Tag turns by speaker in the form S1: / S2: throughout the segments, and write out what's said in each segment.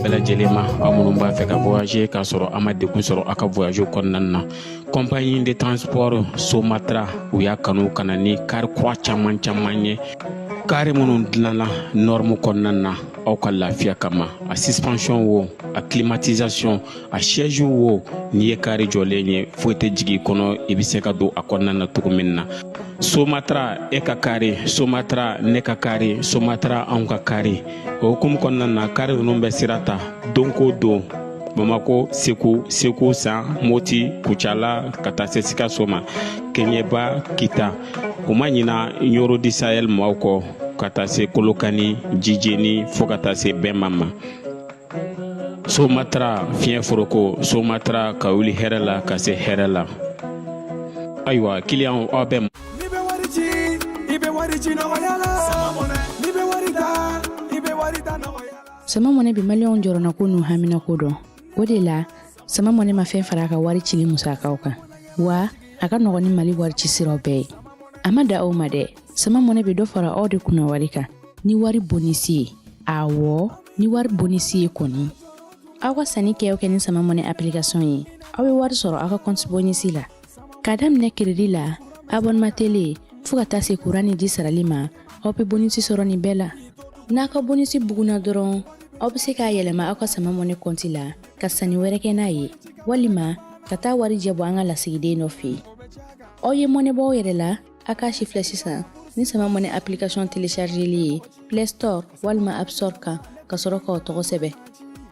S1: Bɛɛ lajɛlen ma, aw minnu b'a fɛ ka voyager k'a sɔrɔ a ma degun sɔrɔ a ka voyage kɔnɔna na, compagnie de transport Somatra, u y'a kanu ka na ni kari kura caman caman ye, kari minnu dilanna norme kɔnɔna na aw ka lafiya kama. A suspension wo, a climatisation, a siège wo, n'i ye kari jɔlen ye, foyi tɛ jigin i kɔnɔ, i bɛ se ka don a kɔnɔna na cogo min na. Somatra, e ka kari Somatra, ne ka kari Somatra, anw ka kari. O hukumu kɔnɔna na, kari ninnu bɛ sira ta don ko don Bamako, Segu, Segu San, Moti, Kucala, ka taa se Sikaso ma, Keɲeba, Kita. U ma ɲina Ɲoro du Sahel maaw kɔ, ka taa se Kolokani, Jijeni, fo ka taa se Bɛnma ma. Somatra, fiɲɛ foroko Somatra, ka wuli hɛrɛ la ka se hɛrɛ la. Ayiwa, kiliyanw, aw bɛ
S2: N'i bɛ wari ci, i bɛ wari ci nɔgɔya la. N'i bɛ wari ta, i bɛ wari ta nɔgɔya la.
S3: Sama Mɔnɛ bɛ Maliyɛnw jɔrɔnako n'u haminako dɔn. O de la, Sama Mɔnɛ ma fɛn fara a ka wari cili musakaw kan, wa a ka nɔgɔn ni Mali wari ci siraw bɛɛ ye. A ma da aw ma dɛ, Sama Mɔnɛ bɛ dɔ fara aw de kunna wari kan ni wari bonisi ye. Awɔ, ni wari bonisi ye kɔni. Aw ka sanni kɛ o kɛ ni Sama Mɔnɛ application ye, aw bɛ wari sɔrɔ aw ka compte bonisi la. K'a daminɛ crédit la, abonnement télé, fo ka taa se kuran ni ji sarali ma, aw bɛ bonisi sɔrɔ nin bɛɛ la. N'a ka bonisi bugunna dɔrɔn, aw bɛ se k'a yɛlɛma aw ka Sama Mɔnɛ kɔnti la ka sanni wɛrɛ kɛ n'a ye, walima ka taa wari jɛ bɔ an ka lasigiden dɔ fɛ yen. Aw ye mɔnɛ bɔ aw yɛrɛ la, a k'a si filɛ sisan ni Sama Mɔnɛ application téléchargeli ye Play Store walima App Store kan, ka sɔrɔ k'aw tɔgɔ sɛbɛn.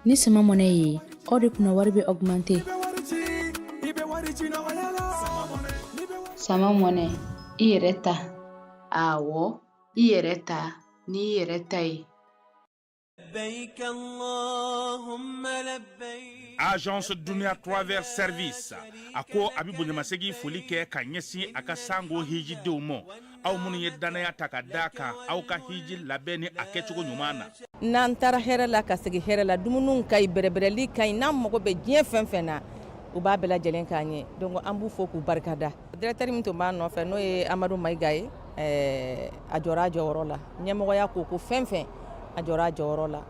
S3: Ni Sama Mɔnɛ ye, aw de kunna wari bɛ augmenter.
S4: Sama Mɔnɛ, i yɛrɛ ta. Awɔ, i yɛrɛ ta n'i yɛrɛ ta ye.
S5: Agence Dunia Travel Service, a ko a bɛ bonyamasegin foli kɛ ka ɲɛsin a ka sango hijidenw ma, aw minnu ye dannaya ta ka da kan aw ka hiji labɛn ni a kɛcogo ɲuman na.
S6: N'an taara hɛrɛ la ka segin hɛrɛ la, dumuniw ka ɲi, bɛrɛbɛrɛli ka ɲi. N'an mago bɛ diɲɛ fɛn fɛn na, u b'a bɛɛ lajɛlen k'an ye. Donc an b'u fo k'u barikada. Directeur min tun b'a nɔfɛ, n'o ye Amadu Mayiga ye, a jɔra a jɔyɔrɔ la. Ɲɛmɔgɔya ko fɛn fɛn, a jɔra a jɔyɔrɔ la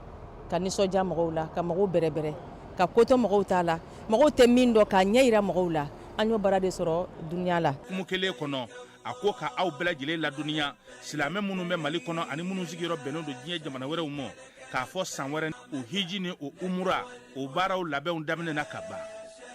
S6: ka nisɔndiya mɔgɔw la, ka mɔgɔw bɛrɛbɛrɛ, ka kotɔ mɔgɔw t'a la, mɔgɔw tɛ min dɔn, k'a ɲɛ yira mɔgɔw la. An y'o baara de sɔrɔ Dunia la.
S5: Hukumu kelen kɔnɔ, a ko ka aw bɛɛ lajɛlen ladɔnniya, silamɛ minnu bɛ Mali kɔnɔ ani minnu sigiyɔrɔ bɛnnen don diɲɛ jamana wɛrɛw ma, k'a fɔ san wɛrɛ o hiji ni o umura o baaraw labɛnw daminɛna ka ban.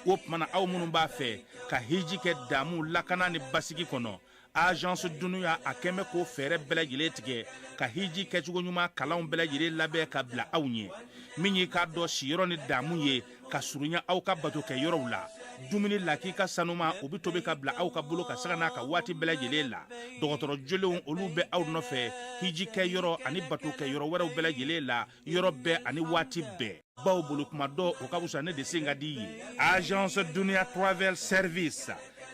S5: O tuma na, aw minnu b'a fɛ ka hiji kɛ damu, lakana ni basigi kɔnɔ, Agence Dunia a kɛn bɛ k'o fɛɛrɛ bɛɛ lajɛlen tigɛ ka hiji kɛcogo ɲuman kalanw bɛɛ lajɛlen labɛn ka bila aw ɲɛ. Min y'i k'a dɔn siyɔrɔ ni damu ye ka surunya aw ka bato kɛ yɔrɔw la, dumuni lakika sanuma, o bɛ tobi ka bila aw ka bolo ka sanga n'a ka waati bɛɛ lajɛlen la. Dɔgɔtɔrɔ jolenw, olu bɛ aw nɔfɛ hiji kɛ yɔrɔ ani bato kɛ yɔrɔ wɛrɛw bɛɛ lajɛlen la, yɔrɔ bɛɛ ani waati bɛɛ. Baw bolo kuma dɔ, o ka fisa ne de sen ka di ye. Agence Dunia Travel Service,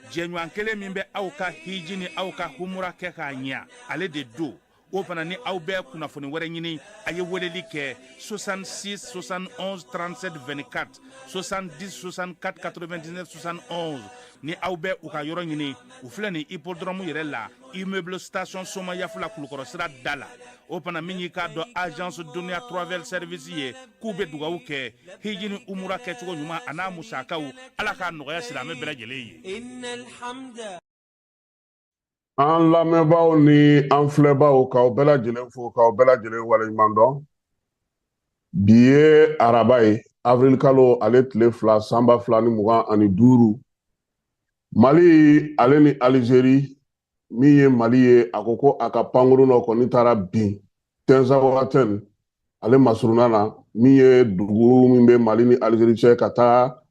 S5: jɛɲɔgɔn kelen min bɛ aw ka hiji ni aw ka humura kɛ k'a ɲɛ, ale de don. O fana ni aw bɛ kunnafoni wɛrɛ ɲini, a ye weleli kɛ 66 71 37 24, 70 64 99 71. Ni aw bɛ u ka yɔrɔ ɲini, u filɛ nin hippodrome yɛrɛ la, immeuble station Somayafula, Kulukɔrɔ sira da la. O fana, min y'i k'a dɔn Agence Dunia Travel Service ye, k'u bɛ dugawu kɛ hiji ni umura kɛcogo ɲuman a n'a musakaw, Ala k'a nɔgɔya silamɛ bɛɛ lajɛlen ye.
S7: An lamɛnbaaw ni an filɛbaaw, k'aw bɛɛ lajɛlen fo, k'aw bɛɛ lajɛlen waleɲuman dɔn. Bi ye araba ye, avril kalo ale tile 2, san 2025. Mali ale ni Alizeri, min ye Mali ye, a ko ko a ka pankurun dɔ kɔni taara bin Tɛnzawatɛn ale masurunna na, min ye dugu min bɛ Mali ni Alizeri cɛ ka taa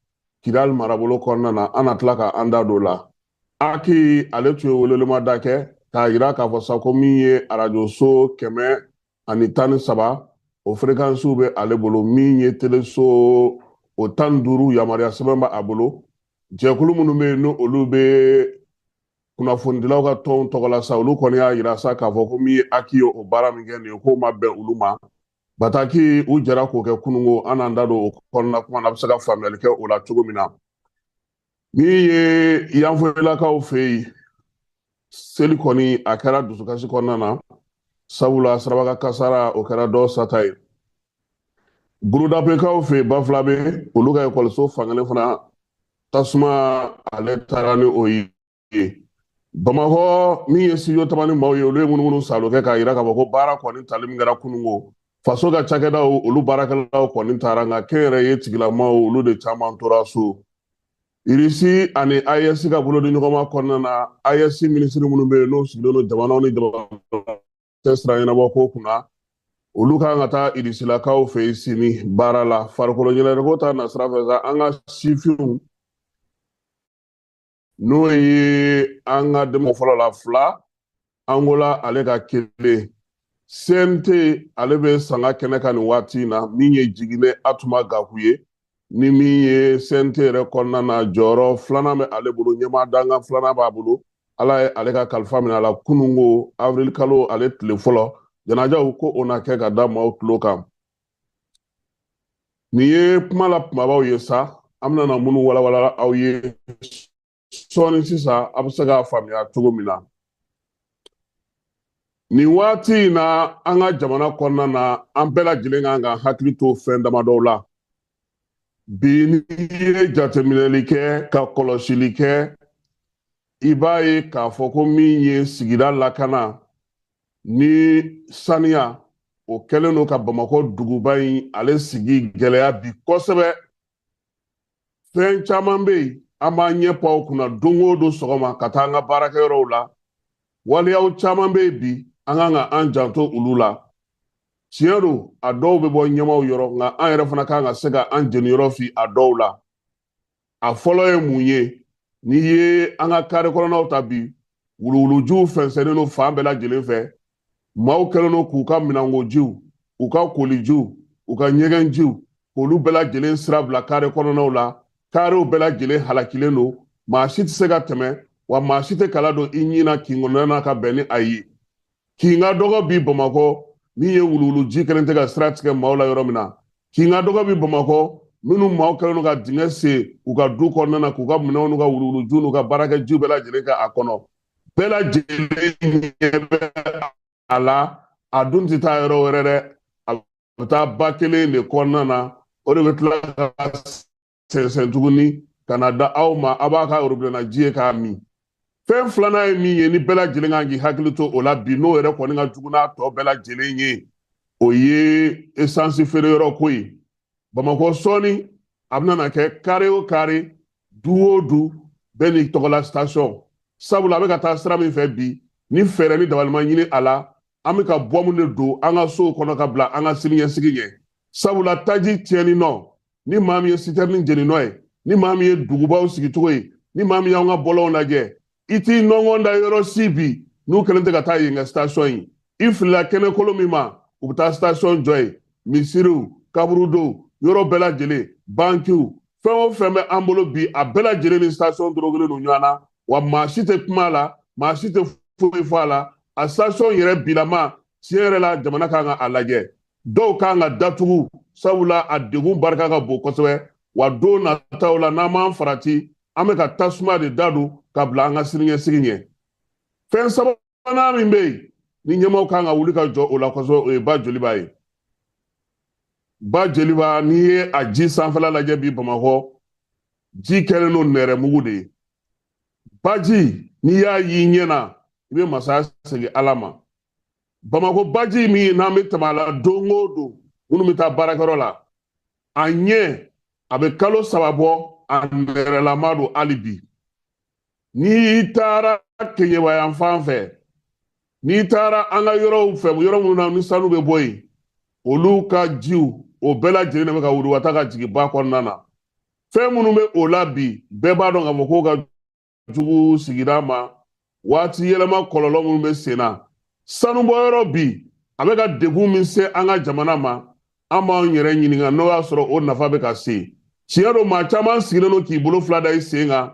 S7: Kidali marabolo kɔnɔna na. An na tila ka an da don la. Aki ale tun ye welewelemada kɛ k'a yira k'a fɔ sa ko min ye arajoso kɛmɛ ani 13, o fréquencew bɛ ale bolo. Min ye teleso o 15 yamaruya sɛbɛn b'a bolo. Jɛkulu minnu bɛ yen, n'olu bɛ kunnafonidilaw ka tɔnw tɔgɔ la sa, olu kɔni y'a yira sa k'a fɔ ko min ye HAC ye, o baara min kɛ nin ye, k'o ma bɛn olu ma. Bataki u jɛra k'o kɛ kununko, an n'an da don o kɔnɔna kuma na, a bɛ se ka faamuyali kɛ o la cogo min na. Min ye Yanfolilakaw fɛ yen, seli kɔni a kɛra dusukasi kɔnɔna na, sabula siraba kasara o kɛra dɔw sata ye. Gurudapekaw fɛ yen, Bafilabe, olu ka ekɔliso fankelen fana tasuma ale taara ni o ye. Bamakɔ, min ye studio Tamani maaw ye, olu ye munumunu salo kɛ k'a yira k'a fɔ ko baara kɔni tali min kɛra kununko, faso ka cakɛdaw olu baarakɛlaw kɔni taara, nka kɛnyɛrɛye tigilamaw olu de caman tora so. Irisi ani AES ka bolodiɲɔgɔnma kɔnɔna na, AES minisiri minnu bɛ yen, n'o sigilen don jamanaw ni jamana cɛ sira ɲɛnabɔ ko kunna, olu kan ka taa irisilakaw fɛ yen sini baara la. Farikolo ɲɛnajɛko ta nasira fɛ sa, an ka sifinw, n'o ye an ka denmisɛn fɔlɔ la 2, Angola ale ka 1, CNT ale bɛ sanga kɛnɛ kan nin waati in na. Min ye Jiginɛ Atuma Gaku ye, ni min ye CNT yɛrɛ kɔnɔna na jɔyɔrɔ 2nan bɛ ale bolo, ɲɛmaa dankan 2nan b'a bolo. Ala ye ale ka kalifa minɛ a la kununko avril kalo ale tile fɔlɔ. Janajaw ko o na kɛ ka da maaw tulo kan. Nin ye kuma la kumabaw ye sa, an bɛna na minnu walawala aw ye sɔɔni sisan, a bɛ se k'a faamuya cogo min na. Nin waati in na, an ka jamana kɔnɔna na, an bɛɛ lajɛlen kan ka hakili to fɛn damadɔw la. Bi, n'i ye jateminɛli kɛ ka kɔlɔsili kɛ, i b'a ye k'a fɔ ko min ye sigida lakana ni saniya, o kɛlen don ka Bamakɔ duguba in ale sigi gɛlɛya bi kosɛbɛ. Fɛn caman bɛ yen, an b'an ɲɛ pan o kunna don o don sɔgɔma ka taa an ka baarakɛyɔrɔw la. Waleyaw caman bɛ yen bi, an kan ka an janto olu la. Tiɲɛ don, a dɔw bɛ bɔ ɲɛmaaw yɔrɔ, nka an yɛrɛ fana kan ka se ka an jeniyɔrɔ fi a dɔw la. A fɔlɔ ye mun ye? N'i ye an ka kare kɔnɔnaw ta bi, wuluwulujiw fɛnsɛnnen don fan bɛɛ lajɛlen fɛ. Maaw kɛlen don k'u ka minɛnkojiw, u ka kolijiw, u ka ɲɛgɛnjiw, k'olu bɛɛ lajɛlen sira bila kare kɔnɔnaw la. Karew bɛɛ lajɛlen halakilen don, maa si tɛ se ka tɛmɛ, wa maa si tɛ kala don i ɲin na kin kɔnɔna na ka bɛn ni a ye. Kin ka dɔgɔ bi Bamakɔ, min ye wuluwuluji kɛlen tɛ ka sira tigɛ maaw la yɔrɔ min na. Kin ka dɔgɔ bi Bamakɔ, minnu maaw kɛlen don ka dingɛ sen u ka du kɔnɔna na, k'u ka minɛnw n'u ka wuluwulujiw n'u ka baarakɛjiw bɛɛ lajɛlen kɛ a kɔnɔ. Bɛɛ lajɛlen ɲɛ bɛ a la, a dun tɛ taa yɔrɔ wɛrɛ dɛ, a bɛ taa ba kelen de kɔnɔna na, o de bɛ tila ka sɛnsɛn tuguni ka na da aw ma, aw b'a ka robinet ji ye k'a min. Fɛn filanan ye min ye, ni bɛɛ lajɛlen kan k'i hakili to o la bi, n'o yɛrɛ kɔni ka jugu n'a tɔ bɛɛ lajɛlen ye, o ye esansi feereyɔrɔ ko ye. Bamakɔ sɔɔni a bɛna na kɛ kare o kare, du o du bɛɛ n'i tɔgɔla station. Sabula a bɛ ka taa sira min fɛ bi, ni fɛɛrɛ ni dabali ma ɲini a la, an bɛ ka bɔ mun de don an ka sow kɔnɔ ka bila an ka siniɲɛsigi ɲɛ. Sabula taji tiɲɛni nɔ, ni maa min ye sitɛrini jeni nɔ ye, ni maa min ye dugubaw sigicogo ye, ni maa min y'an ka bɔlɔnw lajɛ, i t'i nɔngɔn da yɔrɔ si bi n'u kɛlen tɛ ka taa yen ka station ye. I filila kɛnɛkolo min ma, u bɛ taa station jɔ yen. Misiriw, kaburudow, yɔrɔ bɛɛ lajɛlen, bankiw, fɛn o fɛn bɛ an bolo bi, a bɛɛ lajɛlen ni station dorogelen don ɲɔgɔn na, wa maa si tɛ kuma a la, maa si tɛ foyi fɔ a la. A station yɛrɛ bilama, tiɲɛ yɛrɛ la, jamana kan ka a lajɛ. Dɔw kan ka datugu, sabula a degun barika ka bon kosɛbɛ. Wa don nataw la, n'an m'an farati, an bɛ ka tasuma de da don ka bila an ka siniɲɛsigi ɲɛ. Fɛn sabanan min bɛ yen, ni ɲɛmaaw kan ka wuli ka jɔ o la kosɛbɛ, o ye ba joliba ye. Ba joliba, n'i ye a ji sanfɛla lajɛ bi Bamakɔ, ji kɛlen don nɛrɛmugu de ye. Baji, n'i y'a y'i ɲɛ na, i bɛ masaya segin Ala ma. Bamakɔ baji min n'an bɛ tɛmɛ a la don o don, minnu bɛ taa baarakɛyɔrɔ la, a ɲɛ a bɛ kalo 3 bɔ, a nɛrɛlama don hali bi. N'i taara Keɲeba yan fan fɛ, n'i taara an ka yɔrɔw fɛ, yɔrɔ minnu na ni sanu bɛ bɔ yen, olu ka jiw o bɛɛ lajɛlen de bɛ ka wuruwata ka jigin ba kɔnɔna na. Fɛn minnu bɛ o la bi, bɛɛ b'a dɔn k'a fɔ k'o ka jugu sigida ma. Waati yɛlɛma kɔlɔlɔ minnu bɛ sen na, sanubɔyɔrɔ bi, A bɛ ka degun min se an ka jamana ma, an b'an yɛrɛ ɲininka n'o y'a sɔrɔ o nafa bɛ ka se. Tiɲɛ don, maa caman sigilen don k'i bolo fila da i sen kan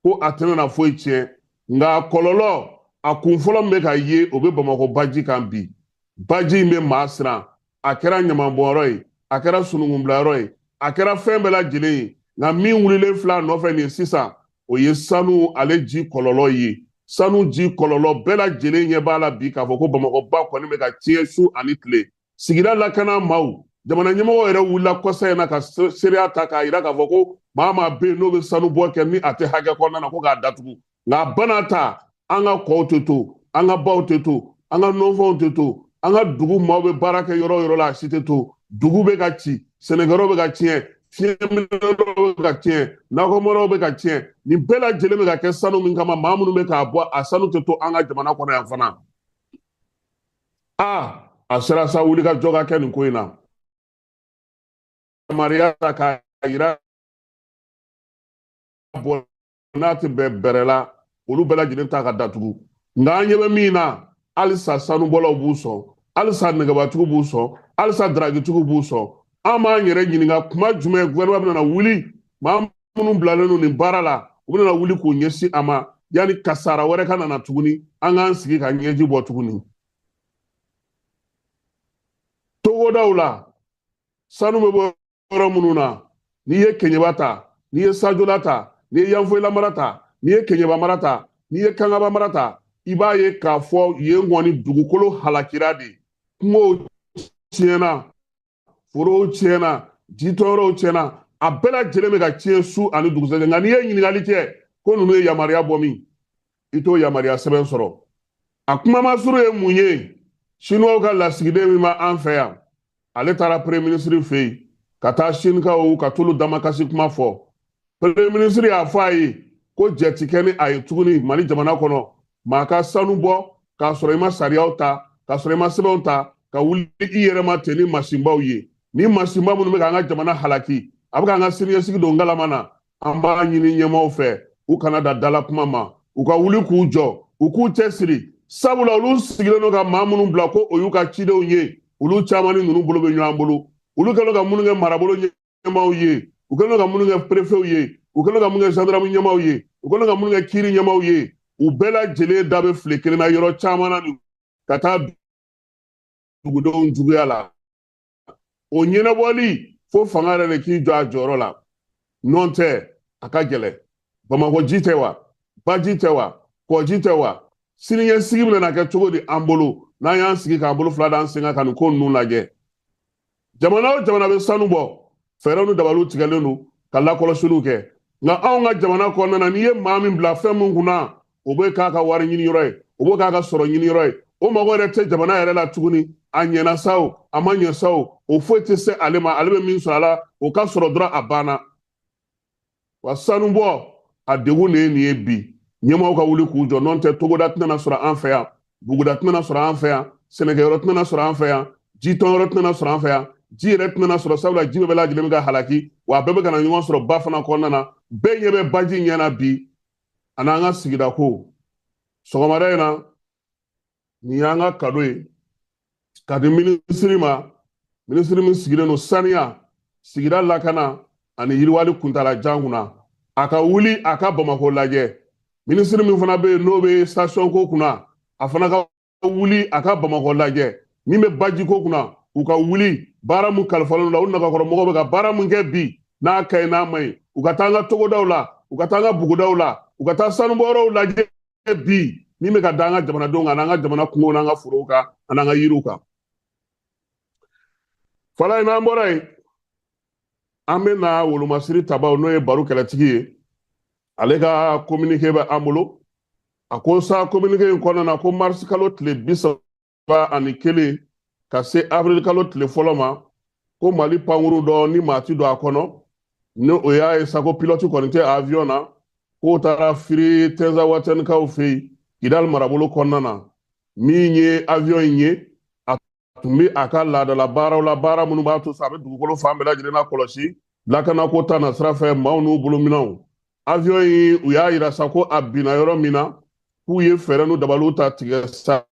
S7: ko a tɛna na foyi tiɲɛ, nka a kɔlɔlɔ, a kun fɔlɔ min bɛ ka ye, o bɛ Bamakɔ baji kan bi. Baji in bɛ maa siran. A kɛra ɲamanbɔnyɔrɔ ye, a kɛra sununkunbilayɔrɔ ye, a kɛra fɛn bɛɛ lajɛlen ye. Nka min wulilen filɛ a nɔfɛ nin ye sisan, o ye sanu ale ji kɔlɔlɔ ye. Sanu ji kɔlɔlɔ bɛɛ lajɛlen ɲɛ b'a la bi k'a fɔ ko Bamakɔ ba kɔni bɛ ka tiɲɛ su ani tile. Sigida lakana maaw, jamana ɲɛmɔgɔ yɛrɛ wulila kɔsa in na ka seereya ta k'a yira k'a fɔ ko maa maa bɛ yen n'o bɛ sanu bɔ kɛ ni a tɛ hakɛ kɔnɔna na, ko k'a datugu. Nka a bana ta, an ka kɔw tɛ to, an ka baw tɛ to, an ka nɔnfɛnw tɛ to, an ka dugu maaw bɛ baara kɛ yɔrɔ o yɔrɔ la, a si tɛ to. Dugu bɛ ka ci, sɛnɛkɛyɔrɔ bɛ ka tiɲɛ, fiɲɛminɛyɔrɔ bɛ ka tiɲɛ, nakɔmɔrɔw bɛ ka tiɲɛ. Nin bɛɛ lajɛlen bɛ ka kɛ sanu min kama, maa minnu bɛ k'a bɔ, a sanu tɛ to an ka jamana kɔnɔ yan fana. A sera sa wuli ka jɔ ka kɛ nin ko in na. Yamaruya ta k'a yira bɔ n'a tɛ bɛn bɛrɛ la, olu bɛɛ lajɛlen ta ka datugu. Nka an ɲɛ bɛ min na, halisa sanubɔlaw b'u sɔn, halisa nɛgɛbatigiw b'u sɔn, halisa daragitigiw b'u sɔn. An b'an yɛrɛ ɲininka kuma jumɛn gouvernement bɛna wuli, maa minnu bilalen don nin baara la, u bɛna wuli k'u ɲɛsin a ma yanni kasara wɛrɛ ka nana tuguni, an k'an sigi ka ɲɛji bɔ tuguni. Togodaw la, sanu bɛ bɔ yɔrɔ minnu na, n'i ye Keɲeba ta, n'i ye Sajola ta, n'i ye Yanfoyila mara ta, n'i ye Keɲeba mara ta, n'i ye Kangaba mara ta, i b'a ye k'a fɔ yen kɔni dugukolo halakira de. Kungow tiɲɛna, forow tiɲɛna, jitɔyɔrɔw tiɲɛna, a bɛɛ lajɛlen bɛ ka tiɲɛ su ani dugusɛjɛ. Nka n'i ye ɲininkali kɛ ko ninnu ye yamaruya bɔ min, i t'o yamaruya sɛbɛn sɔrɔ. A kuma masuru ye mun ye? Chinois ka lasigiden min b'an fɛ yan, ale taara premier ministre fɛ yen ka taa Chinekaw ka t'olu damakasi kuma fɔ. Premier ministre y'a fɔ a ye ko jɛ ti kɛ ni a ye tuguni Mali jamana kɔnɔ, maa ka sanu bɔ k'a sɔrɔ i ma sariyaw ta, k'a sɔrɔ i ma sɛbɛnw ta, ka wuli i yɛrɛ ma ten ni masinbaw ye. Ni masinba minnu bɛ k'an ka jamana halaki, a bɛ k'an ka siniɲɛsigi don ngalama na, an b'a ɲini ɲɛmaaw fɛ u kana da dala kuma ma, u ka wuli k'u jɔ, u k'u cɛsiri. Sabula olu sigilen don ka maa minnu bila ko o y'u ka cidenw ye, olu caman ni ninnu bolo bɛ ɲɔgɔn bolo. Olu kɛlen ka minnu kɛ marabolo ɲɛmaaw ye, u kɛlen ka minnu kɛ préfetw ye, u kɛlen ka minnu kɛ gendarme ɲɛmaaw ye, u kɛlen ka minnu kɛ kiiri ɲɛmaaw ye, u bɛɛ lajɛlen da bɛ file kelen na yɔrɔ caman na ka taa dugudenw juguya la. O ɲɛnabɔli fo fanga yɛrɛ de k'i jɔ a jɔyɔrɔ la, n'o tɛ a ka gɛlɛn. Bamakɔ ji tɛ wa, baji tɛ wa, kɔji tɛ wa, siniɲɛsigi bɛna kɛ cogo di an bolo n'an y'an sigi k'an bolo fila d'an sen kan ka nin ko ninnu lajɛ? Jamana o jamana bɛ sanu bɔ, fɛɛrɛw ni dabaliw tigɛlen don ka lakɔlɔsiliw kɛ. Nka anw ka jamana kɔnɔna na, n'i ye maa min bila fɛn min kunna, o bɛ k'a ka wari ɲini yɔrɔ ye, o bɛ k'a ka sɔrɔ ɲini yɔrɔ ye, o mago yɛrɛ tɛ jamana yɛrɛ la tuguni. A ɲɛna sa o, a ma ɲɛ sa o, o foyi tɛ se ale ma. Ale bɛ min sɔrɔ a la, o ka sɔrɔ dɔrɔn, a banna. Wa sanu bɔ a degun de ye nin ye bi. Ɲɛmaaw ka wuli k'u jɔ, n'o tɛ togoda tɛna sɔrɔ an fɛ yan, buguda tɛna sɔrɔ an fɛ yan, sɛnɛkɛyɔrɔ tɛna sɔrɔ an fɛ yan, jitɔnyɔrɔ tɛna sɔrɔ an fɛ yan, ji yɛrɛ tɛna sɔrɔ, sabula ji bɛɛ lajɛlen bɛ ka halaki, wa a bɛɛ bɛ ka na ɲɔgɔn sɔrɔ ba fana kɔnɔna na. Bɛɛ ɲɛ bɛ baji ɲɛ na bi, ani an ka sigida ko. Sɔgɔmada in na, nin y'an ka kado ye ka di minisiri ma, minisiri min sigilen don saniya, sigida lakana ani yiriwali kuntala jan kunna, a ka wuli a ka Bamakɔ lajɛ. Minisiri min fana bɛ yen n'o bɛ station ko kunna, a fana ka wuli a ka Bamakɔ lajɛ. Min bɛ baji ko kunna, u ka wuli baara mun kalifalen la, u nagakɔrɔ mɔgɔw bɛ ka baara mun kɛ bi, n'a ka ɲi n'a ma ɲi, u ka taa an ka togodaw la, u ka taa an ka bugudaw la, u ka taa sanubɔyɔrɔw lajɛ bi, min bɛ ka da an ka jamanadenw kan, n'an ka jamana kungow, n'an ka forow kan, an'an ka yiriw kan. Fala in, n'an bɔra yen, an bɛ na wolomasiri tabaw, n'o ye baro kɛlɛtigi ye, ale ka communiqué bɛ an bolo. A ko sa, communiqué in kɔnɔna na, ko marisi kalo tile 31 ka se avril kalo tile 1 ma, ko Mali pankuru dɔ ni maa ti don a kɔnɔ, ni o y'a ye sa ko pilote kɔni tɛ avion na, k'o taara firi Tɛnzawatɛnikaw fɛ yen, Kidali marabolo kɔnɔna na. Min ye avion in ye, a tun bɛ a ka laadala baaraw la, baara minnu b'a to sa a bɛ dugukolo fan bɛɛ lajɛlen na kɔlɔsi lakanako ta na sira fɛ, maaw n'u bolominɛnw. Avion in, u y'a yira sa ko a binna yɔrɔ min na, k'u ye fɛɛrɛ n'u dabaliw ta tigɛ sa.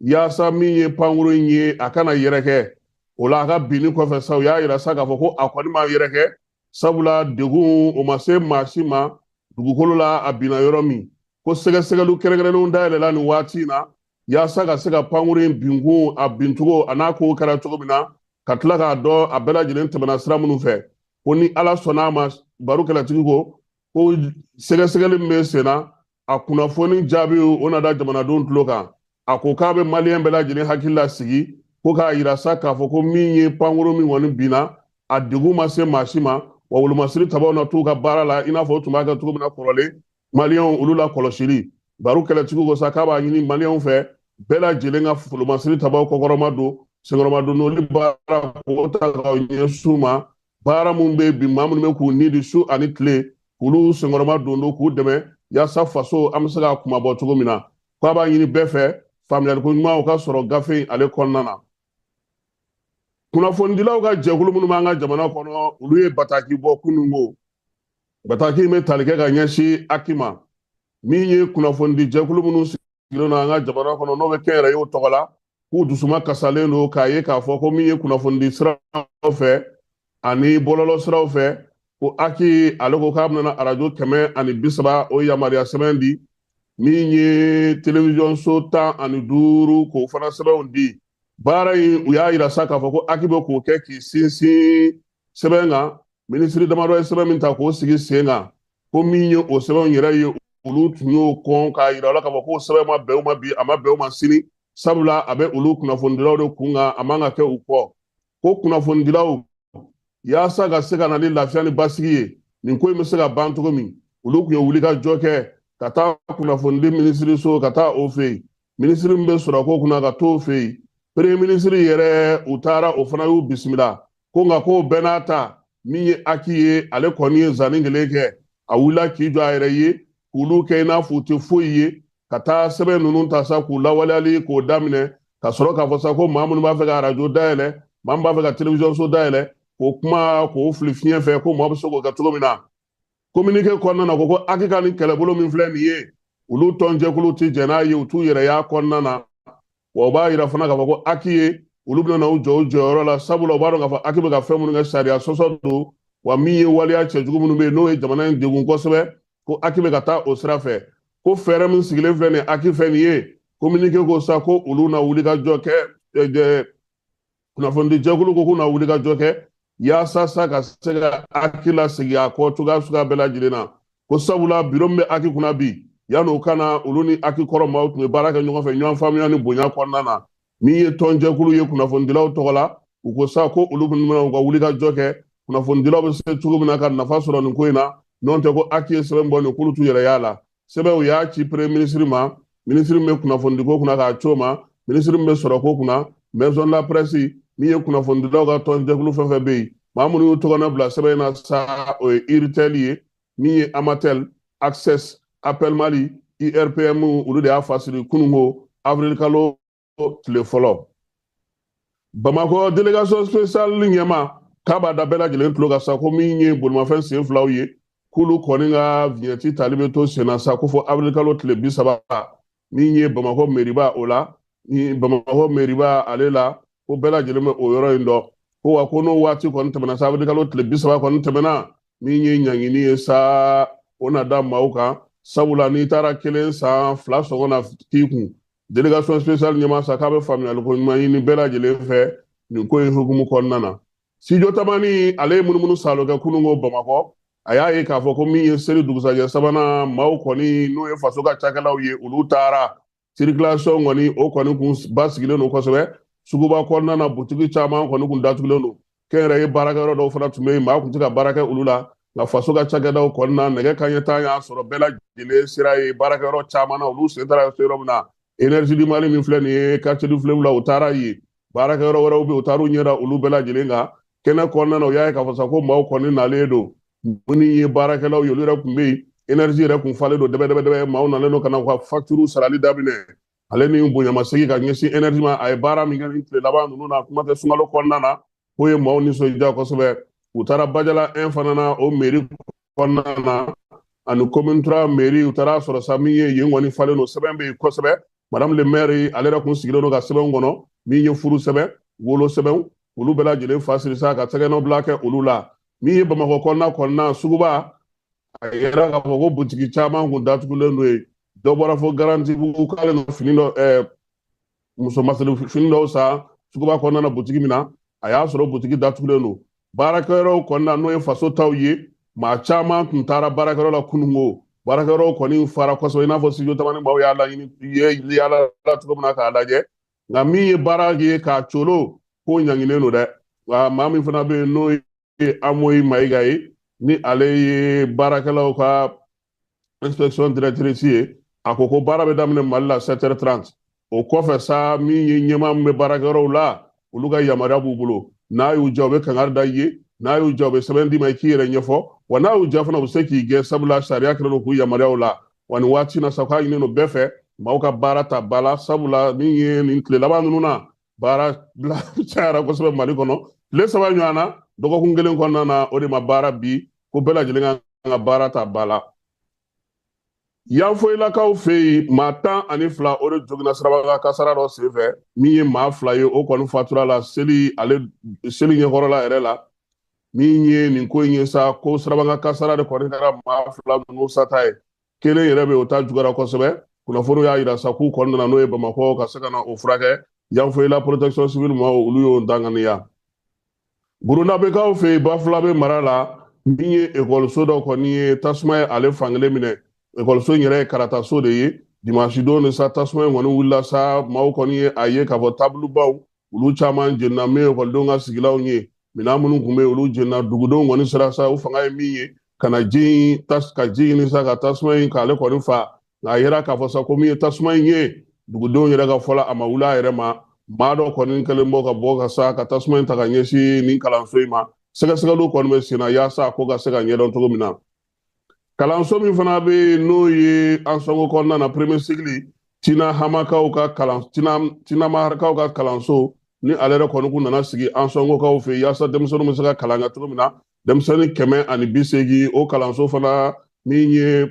S7: Yaasa min ye pankurun in ye, a kana yɛrɛkɛ. O la, a ka binni kɔfɛ sa, u y'a yira sa k'a fɔ ko a kɔni ma yɛrɛkɛ, sabula degun o ma se maa si ma dugukolo la a binna yɔrɔ min. Ko sɛgɛsɛgɛliw kɛrɛnkɛrɛnnenw dayɛlɛla nin waati in na yaasa ka se ka pankurun in binkun, a bincogo, a n'a kow kɛra cogo min na, ka tila k'a dɔn a bɛɛ lajɛlen tɛmɛna sira minnu fɛ. Ko ni Ala sɔnna a ma, baro kɛlɛtigi ko ko sɛgɛsɛgɛli min bɛ sen na, a kunnafoni jaabi o na da jamanadenw tulo kan. A ko k'a bɛ maliyɛn bɛɛ lajɛlen hakili lasigi, ko k'a yira sa k'a fɔ ko min ye pankurun min kɔni binna, a degun ma se maa si ma, wa wolomasiri tabaw na t'u ka baara la i n'a fɔ u tun b'a kɛ cogo min na kɔrɔlen, maliyɛnw olu la kɔlɔsili. Baro kɛlɛtigiw ko sa k'a b'a ɲini maliyɛnw fɛ bɛɛ lajɛlen ka wolomasiri tabaw kɔkɔrɔma don, senkɔrɔma don, n'olu baara k'o ta k'aw ɲɛsin u ma. Baara minnu bɛ bi, maa minnu bɛ k'u ni di su ani tile, k'olu senkɔrɔma don don k'u dɛmɛ yaasa faso an bɛ se k'a kunmabɔ cogo min na. K'a b'a ɲini bɛɛ fɛ, faamuyaliko ɲuman o ka sɔrɔ gafe in ale kɔnɔna na. Kunnafonidilaw ka jɛkulu minnu b'an ka jamana kɔnɔ, olu ye bataki bɔ kununko. Bataki in bɛ tali kɛ ka ɲɛsin AQUI ma, min ye kunnafonidi jɛkulu minnu sigilen don an ka jamana kɔnɔ, n'o bɛ kɛnyɛrɛyew tɔgɔ la, k'u dusuma kasalen don k'a ye k'a fɔ ko min ye kunnafonidi siraw fɛ ani bɔlɔlɔ siraw fɛ, ko AQUI ale ko k'a bɛna arajo 130 o yamaruya sɛbɛn di, min ye telewisɔn so 15 k'o fana sɛbɛnw di. Baara in, u y'a yira sa k'a fɔ ko AQUI bɛ k'o kɛ k'i sinsin sɛbɛn kan, minisiri damadɔ ye sɛbɛn min ta k'o sigi sen kan. Ko min ye o sɛbɛnw yɛrɛ ye, olu tun y'o kɔn k'a yira la k'a fɔ k'o sɛbɛn ma bɛn u ma bi, a ma bɛn u ma sini, sabula a bɛ olu kunnafonidilaw de kun kan, a man ka kɛ u kɔ. Ko kunnafonidilaw, yaasa ka se ka na ni lafiya ni basigi ye, nin ko in bɛ se ka ban cogo min, olu tun ye wulikajɔ kɛ ka taa kunnafonidi minisiriso, ka taa o fɛ yen, minisiri min bɛ sɔrɔko kunna, ka t'o fɛ yen, premier minisiri yɛrɛ, u taara, o fana y'u bisimila. Ko nka k'o bɛɛ n'a ta, min ye AQUI ye, ale kɔni ye zanni kelen kɛ, a wulila k'i jɔ a yɛrɛ ye, k'olu kɛ i n'a fɔ u tɛ foyi ye, ka taa sɛbɛn ninnu ta sa k'u lawaleyali k'o daminɛ, ka sɔrɔ k'a fɔ sa ko maa minnu b'a fɛ ka arajo dayɛlɛ, maa min b'a fɛ ka telewisɔn so dayɛlɛ, k'o kuma k'o fili fiɲɛ fɛ, ko maa bɛ se k'o kɛ cogo min na. Communiqué kɔnɔna na, ko ko AQUI ka nin kɛlɛbolo min filɛ nin ye, olu tɔnjɛkulu tɛ jɛn n'a ye, u t'u yɛrɛ y'a kɔnɔna na. Wa u b'a yira fana k'a fɔ ko AQUI ye, olu bɛna na u jɔ u jɔyɔrɔ la, sabula u b'a dɔn k'a fɔ AQUI bɛ ka fɛn minnu kɛ, sariya sɔsɔ don, wa min ye waleya cɛjugu minnu bɛ yen, n'o ye jamana in degun kosɛbɛ, ko AQUI bɛ ka taa o sira fɛ. Ko fɛɛrɛ min sigilen filɛ nin ye AQUI fɛ nin ye, communiqué ko sa ko olu na wuli ka jɔ kɛ, kunnafonidi jɛkulu ko k'u na wuli ka jɔ kɛ yaasa sa ka se ka AQUI lasegin a kɔ cogoya suguya bɛɛ lajɛlen na. Ko sabula biro min bɛ AQUI kunna bi, yan'o ka na, olu ni AQUI kɔrɔ maaw tun bɛ baara kɛ ɲɔgɔn fɛ ɲɔgɔn faamuya ni bonya kɔnɔna na. Min ye tɔnjɛkulu ye kunnafonidilaw tɔgɔ la, u ko sa ko olu bɛna u ka wuli ka jɔ kɛ, kunnafonidilaw bɛ se cogo min na ka nafa sɔrɔ nin ko in na. N'o tɛ, ko AQUI ye sɛbɛn bɔ nin, k'olu t'u yɛrɛ y'a la. Sɛbɛn, u y'a ci premier ministre ma, minisiri min bɛ kunnafonidiko kunna k'a ci o ma, minisiri min bɛ sɔrɔko kunna, maison de la presse, min ye kunnafonidilaw ka tɔnjɛkulu fɛn fɛn bɛ yen. Maa minnu y'u tɔgɔ bila sɛbɛn in na sa, o ye URTEL ye, min ye Amatel, Access, Appel Mali, IRPM, olu de y'a fasiri kununko avril kalo tile fɔlɔ. Bamakɔ délégation spéciale ɲɛma k'a b'a da bɛɛ lajɛlen tulo kan sa ko min ye bolimafɛn sen filaw ye, k'olu kɔni ka vignette tali bɛ to sen na sa ko fɔ avril kalo tile 30. Min ye Bamakɔ meriba o la, ni Bamakɔ meriba ale la, ko bɛɛ lajɛlen bɛ o yɔrɔ in dɔn. Ko wa ko n'o waati kɔni tɛmɛna sa, avril kalo tile 30 kɔni tɛmɛna, min ye ɲangini ye sa, o na da maaw kan, sabula n'i taara kelen san, fila sɔngɔ na k'i kun. Délégation spéciale ɲɛmaa sa k'a bɛ faamuyaliko ɲuman ɲini bɛɛ lajɛlen fɛ nin ko in hukumu kɔnɔna na. Studio Tamani ale ye munumunu salo kɛ kununko Bamakɔ. A y'a ye k'a fɔ ko min ye seli dugusajɛ sabanan, maaw kɔni, n'o ye faso ka cakɛlaw ye, olu taara circulation kɔni, o kɔni kun basigilen don kosɛbɛ. Suguba kɔnɔna na, butigi caman kɔni kun datugulen don, kɛnyɛrɛye baarakɛyɔrɔ dɔw fana tun bɛ yen, maa kun tɛ ka baara kɛ olu la. Nka faso ka cakɛdaw kɔni na, nɛgɛ kanɲɛ 10 y'a sɔrɔ bɛɛ lajɛlen sera ye baarakɛyɔrɔ caman na, olu sen taara se yɔrɔ min na. Énergie du Mali min filɛ nin ye quartier du Fleuve la, u taara yen. Baarakɛyɔrɔ wɛrɛw bɛ yen, u taar'u ɲɛda olu bɛɛ lajɛlen kan. Kɛnɛ kɔnɔna na, u y'a ye k'a fɔ sa ko maaw kɔni nalen don, minnu ye baarakɛlaw ye, olu yɛrɛ tun bɛ yen. Énergie yɛrɛ kun falen don dɛbɛ dɛbɛ dɛbɛ, maaw nalen don ka na u ka facture sarali daminɛ. Ale ni bonyamasegin ka ɲɛsin énergie ma, a ye baara min kɛ nin tile laban ninnu na, kuma tɛ sunkalo kɔnɔna na, k'o ye maaw nisɔndiya kosɛbɛ. U taara Bajala 1 fana na, o mairie kɔnɔna na, ani commune 3 mairie, u taara sɔrɔ sa min ye yen kɔni falen don, sɛbɛn bɛ yen kosɛbɛ. Madame le maire ale yɛrɛ kun sigilen don ka sɛbɛnw kɔnɔ min ye furu sɛbɛn, wolo sɛbɛnw, olu bɛɛ lajɛlen fa siri sa ka tɛgɛnɔ bila kɛ olu la. Min ye Bamakɔ kɔnɔna suguba, a yɛrɛ k'a fɔ ko butigi caman kun datugulen don yen. Dɔ bɔra fo Garantibugu k'ale na fini dɔ, muso masiri fini dɔw san suguba kɔnɔna na butigi min na, a y'a sɔrɔ butigi datugulen don. Baarakɛyɔrɔw kɔnɔna, n'o ye faso taw ye, maa caman tun taara baarakɛyɔrɔ la kununko. Baarakɛyɔrɔw kɔni fara kosɛbɛ, i n'a fɔ studio Tamani maaw y'a laɲini ye yaala la cogo min na k'a lajɛ. Nka min ye baara ye k'a colo, ko ɲanginen don dɛ. Nka maa min fana bɛ yen, n'o ye Amoyi Mayiga ye, ni ale ye baarakɛlaw ka inspection directrice ye, a ko ko baara bɛ daminɛ Mali la 7h30. O kɔfɛ sa, min ye ɲɛmaa min bɛ baarakɛyɔrɔw la, olu ka yamaruya b'u bolo. N'a y'u diya, u bɛ kangari da i ye. N'a y'u diya, u bɛ sɛbɛn d'i ma i k'i yɛrɛ ɲɛfɔ. Wa n'a y'u diya fana, u bɛ se k'i gɛn, sabula sariya kɛlen don k'u yamaruyaw la. Wa nin waati na sa, k'a ɲini don bɛɛ fɛ, maaw ka baara ta ba la, sabula min ye nin tile laban ninnu na, baara bila cayara kosɛbɛ Mali kɔnɔ. Tile 3 ɲɔgɔn na, dɔgɔkun kelen kɔnɔna na, o de ma baara bi ko bɛɛ lajɛlen kan ka baara ta ba la. Yanfoyilakaw fɛ yen, maa 12, o de joginna sirabakan kasara dɔ senfɛ. Min ye maa 2 ye, o kɔni fatura la seli, ale seli ɲɛkɔrɔla yɛrɛ la. Min ye nin ko in ye sa, ko sirabakan kasara de kɔni kɛra maa 2 ninnu sata ye. Kelen yɛrɛ bɛ, o ta juguyara kosɛbɛ. Kunnafoniw y'a yira sa k'u kɔni nana n'o ye Bamakɔ ka se ka na o furakɛ. Yanfoyila protection civile maaw, olu y'o danganiya. Burundabekaw fɛ yen, Bafulabe mara la, min ye ekɔliso dɔ kɔni ye, tasuma ye ale fankelen minɛ. Ekɔliso in yɛrɛ ye karataso de ye. Dimanche don de sa, tasuma in kɔni wulila sa. Maaw kɔni ye a ye k'a fɔ taabolobaw, olu caman jenina. Min ye ekɔlidenw ka sigilanw ye, minɛn minnu tun bɛ yen, olu jenina. Dugudenw kɔni sera sa, u fanga ye min ye, ka na ji ka ji ɲini sa ka tasuma in k'ale kɔni fa. Nka a yera k'a fɔ sa ko min ye tasuma in ye, dugudenw yɛrɛ ka fɔ la, a ma wuli a yɛrɛ ma. Maa dɔ kɔni kɛlen bɔ ka bɔ ka sa ka tasuma in ta ka ɲɛsin nin kalanso in ma. Sɛgɛsɛgɛliw kɔni bɛ sen na yaasa a ko ka se ka ɲɛdɔn cogo min na. Kalanso min fana bɛ yen, n'o ye Ansɔngo kɔnɔna na, premier cycle, Tina Hamakaw ka kalan, Tina Maharakaw ka kalanso, ni ale yɛrɛ kɔni kun nana sigi Ansɔngokaw fɛ yaasa denmisɛnninw bɛ se ka kalan kɛ cogo min na, denmisɛnnin 180, o kalanso fana, min ye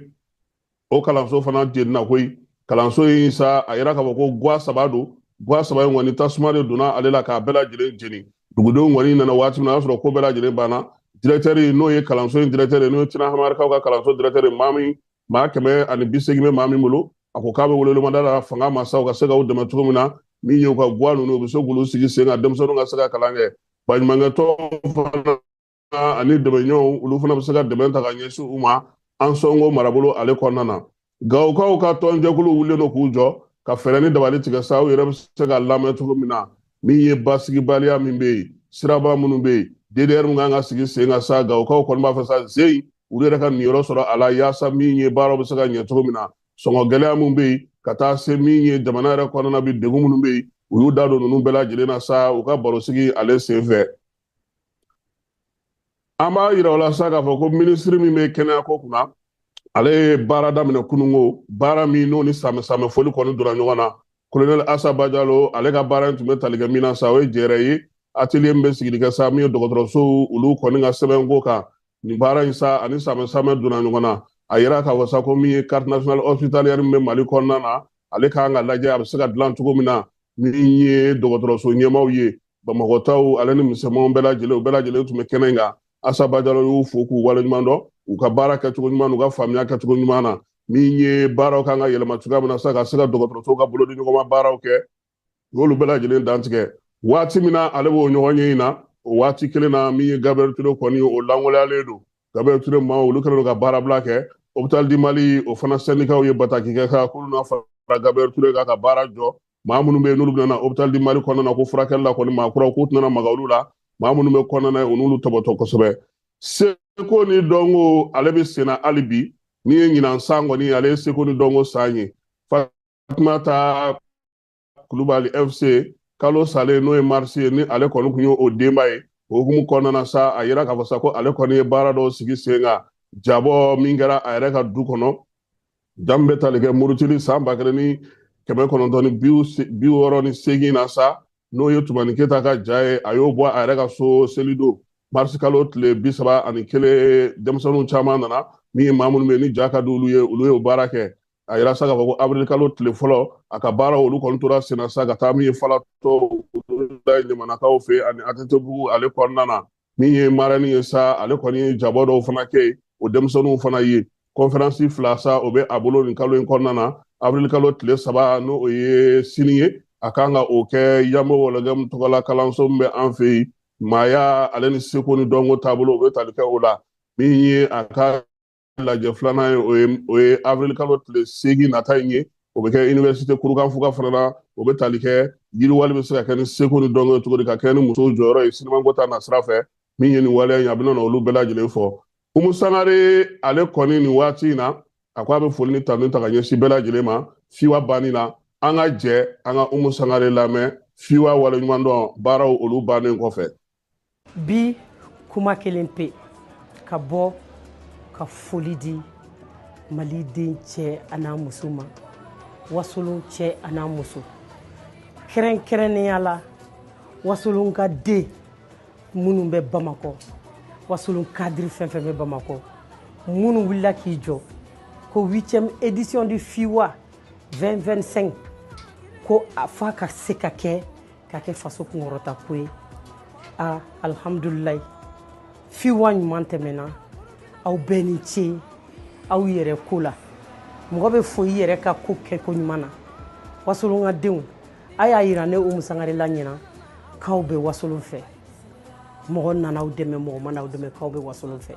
S7: o kalanso fana jenina koyi. Kalanso in sa, a yira k'a fɔ ko guwa 3 don. Guwa 3 in kɔni, tasuma de donna ale la k'a bɛɛ lajɛlen jeni. Dugudenw kɔni nana waati min na, o y'a sɔrɔ ko bɛɛ lajɛlen banna. Directeur, n'o ye kalanso in directeur ye, n'o ye Tina Hamarikaw ka kalanso directeur ye, maa min maa 180 bɛ maa min bolo, a ko k'a bɛ welewelemada la fanga masaw ka se k'u dɛmɛ cogo min na, min ye u ka guwa ninnu, u bɛ se k'olu sigi sen kan, denmisɛnninw ka se ka kalan kɛ. Baɲumankɛtɔnw fana ani dɛmɛɲɔgɔnw, olu fana bɛ se ka dɛmɛ ta ka ɲɛsin u ma Ansɔngo marabolo ale kɔnɔna na. Gawokaw ka tɔnjɛkulu wulilen don k'u jɔ ka fɛɛrɛ ni dabali tigɛ sa, u yɛrɛ bɛ se ka lamɛn cogo min na. Min ye basigibaliya min bɛ yen, siraba minnu bɛ yen, DDR min kan ka sigi sen kan sa, Gawokaw kɔni b'a fɛ sa zen olu yɛrɛ ka niyɔrɔ sɔrɔ a la, yaasa min ye baaraw bɛ se ka ɲɛ cogo min na. Sɔngɔ gɛlɛya min bɛ yen, ka taa se min ye jamana yɛrɛ kɔnɔna bi, degun minnu bɛ yen, u y'u da don ninnu bɛɛ lajɛlen na sa u ka barosigi ale sen fɛ. An b'a yira o la sa k'a fɔ ko minisiri min bɛ kɛnɛya ko kunna, ale ye baara daminɛ kununko, baara min n'o ni samɛ foli kɔni donna ɲɔgɔn na. Colonel Asa Bajalo, ale ka baara in tun bɛ tali kɛ min na sa, o ye jɛrɛ ye atelier min bɛ sigili kɛ sa, min ye dɔgɔtɔrɔsow olu kɔni ka sɛbɛnko kan. Nin baara in sa, ani samɛ donna ɲɔgɔn na. A yira k'a fɔ sa ko min ye carte nationale hospitalière min bɛ Mali kɔnɔna na, ale kan ka lajɛ a bɛ se ka dilan cogo min na. Min ye dɔgɔtɔrɔso ɲɛmaaw ye, Bamakɔtaw ale ni misɛnmanw bɛɛ lajɛlen, u bɛɛ lajɛlen tun bɛ kɛnɛ in kan. Asa Bajalo y'u fo k'u waleɲuman dɔn u ka baara kɛcogo ɲuman, n'u ka faamuya kɛcogo ɲuman na. Min ye baaraw kan ka yɛlɛma cogoya min na sa, ka se ka dɔgɔtɔrɔsow ka bolodi ɲɔgɔnma baaraw kɛ, u y'olu bɛɛ lajɛlen dantigɛ. Waati min na ale b'o ɲɔgɔn ye in na, o waati kelen na, min ye Gabriel Touré kɔni, o lankolonyalen don. Gabriel Touré maaw, olu kɛlen don ka baarabila kɛ. Hôpital du Mali, o fana syndicats ye bataki kɛ k'olu na fara Gabriel Touré kan ka baara jɔ. Maa minnu bɛ yen, n'olu bɛna hôpital du Mali kɔnɔna na ko furakɛli la kɔni, maa kuraw k'u tɛna maga olu la. Maa minnu bɛ kɔnɔna ye, u n'olu tɔbɔtɔ kosɛbɛ. Seko ni dɔnko, ale bɛ senna hali bi. Min ye ɲinan san kɔni, ale ye seko ni dɔnko san ye. Fatumata Kulubali FC, kalo salen, n'o ye marisi ye, ni ale kɔni tun ye o denba ye. O hukumu kɔnɔna na sa, a yira k'a fɔ sa ko ale kɔni ye baara dɔw sigi sen kan. Jabɔ min kɛra a yɛrɛ ka du kɔnɔ, ja min bɛ tali kɛ murutili san 1968 na sa, n'o ye Tumani Keyita ka ja ye, a y'o bɔ a yɛrɛ ka so selidon marisi kalo tile 31. Denmisɛnninw caman nana, min ye maa minnu bɛ yen ni ja ka di olu ye, olu y'o baara kɛ. A yira sa k'a fɔ ko avril kalo tile fɔlɔ, a ka baara olu kɔni tora senna sa ka taa min ye Falatɔ ɲamanakaw fɛ ani ATT-bugu ale kɔnɔna na. Min ye marraine ye sa, ale kɔni ye jabɔ dɔw fana kɛ yen, o denmisɛnninw fana ye. Conférence 2 sa, o bɛ a bolo nin kalo in kɔnɔna na. Avril kalo tile 3, n'o o ye sini ye, a kan ka o kɛ Yamo Wɔlɔgɛmu tɔgɔla kalanso min bɛ an fɛ yen. Maaya ale ni seko ni dɔnko taabolo, o bɛ tali kɛ o la. Min ye a ka lajɛ filanan ye, o ye avril kalo tile 8 nata in ye, o bɛ kɛ université Kurukanfuga fana na. O bɛ tali kɛ yiriwali bɛ se ka kɛ ni seko ni dɔnko ye cogo di, ka kɛ ni musow jɔyɔrɔ ye sinimanko ta nasira fɛ. Min ye nin waleya in, a bɛna olu bɛɛ lajɛlen fɔ. Umu Sangare ale kɔni nin waati in na, a ko a bɛ foli ni tanu ta ka ɲɛsin bɛɛ lajɛlen ma FIWA banni na. An ka jɛ an ka Umu Sangare lamɛn FIWA waleɲumandɔn baaraw olu bannen kɔfɛ.
S8: Bi kuma kelen pe ka bɔ ka foli di Maliden cɛ an'a muso ma, Wasolon cɛ an'a muso, kɛrɛnkɛrɛnnenya la Wasolon ka den minnu bɛ Bamakɔ, Wasolon cadre fɛn fɛn bɛ Bamakɔ, minnu wulila k'i jɔ ko 8e édition du FIWA 2025 ko a f'a ka se ka kɛ, ka kɛ faso kunkɔrɔta ko ye. A alhamdulilayi, FIWA ɲuman tɛmɛna. Aw bɛɛ ni ce aw yɛrɛ ko la. Mɔgɔ bɛ fo i yɛrɛ ka ko kɛ ko ɲuman na. Wasolon ka denw, a y'a yira ne Umu Sangare la ɲinan k'aw bɛ Wasolon fɛ. Mɔgɔ nana aw dɛmɛ, mɔgɔ ma n'aw dɛmɛ, k'aw bɛ Wasolon fɛ.